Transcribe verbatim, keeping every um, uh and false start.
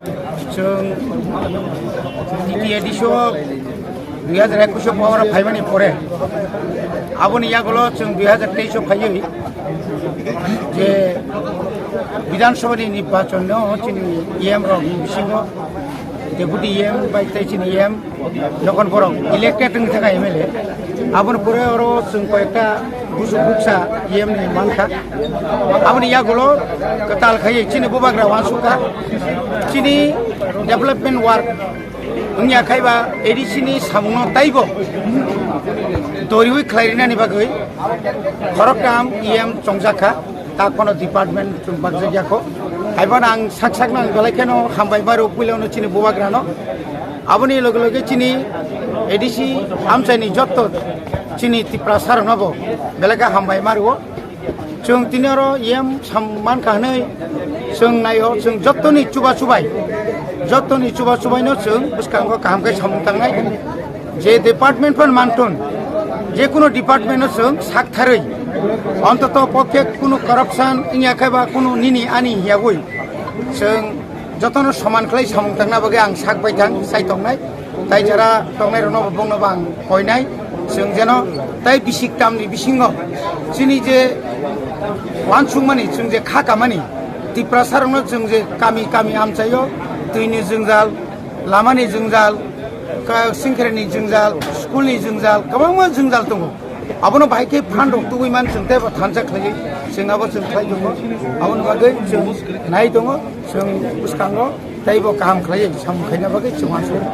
Chwng T T A D C o dui hajar ekush o power o phaimani pore, aboni yagulo chwng dui hajar teis o phaiwi je Bidhan Sabha ni nirbachon no chini E M rok ni bisingo Deputy E M bai tei chini E M Nokon borok elected wng thangkha M L A. Aboni pore oro chwng koyekta busu buksa E M ni mankha. Aboni yagulo kwtal khaiwi chini bubagra wansukha. Chini development work wngya khaiba A D C ni samungno taibo doriwi khlairinani bagwi khoroktham E M chongjakha. Ta kono department chwng bakjak yakho. Haiphano ang sak sakno ang belai kheno hambai maro puilano chini bubagrano. Aboni loge loge chini A D C amchaini jotto chini Tiprasa rokno bo belai khe hambai maro. Chwng tini oro E M sam mankha hwnwi chwng naio, chwng jottoni chuba chubai, jottoni chuba chubaino chwng bwskango kaham khe samung tangnai. Je department phan mantun, je kuno department no chwng sak tharwi, ontoto pokhe kuno corruption wngya khe ba kuno nini ani hiyagwi chwng jotono soman khlai samung tangna bagwi ang sak bai thang sai tongnai. Tai jara tongnai rokno bo bongno bo ang koinai, chwng jeno tai bisik tamni bisingo chini je wansukmani, chwng je kha kamani, Tiprasa rokno chwng je kami kami amchaio, twini jwngjal, lamani jwngjal, ka-, singkhreni jwngjal, school ni jwngjal, kwbangma jwngjal tongo. Abono bahai khe phan rok tubui man chwng teibo thansa khlaiwi chwng abo chwng khlai tongo. Aboni bagwi chwng nai tongo, chwng bwskango teibo kaham khlaiwi samung khaina bagwi chwng uansukha.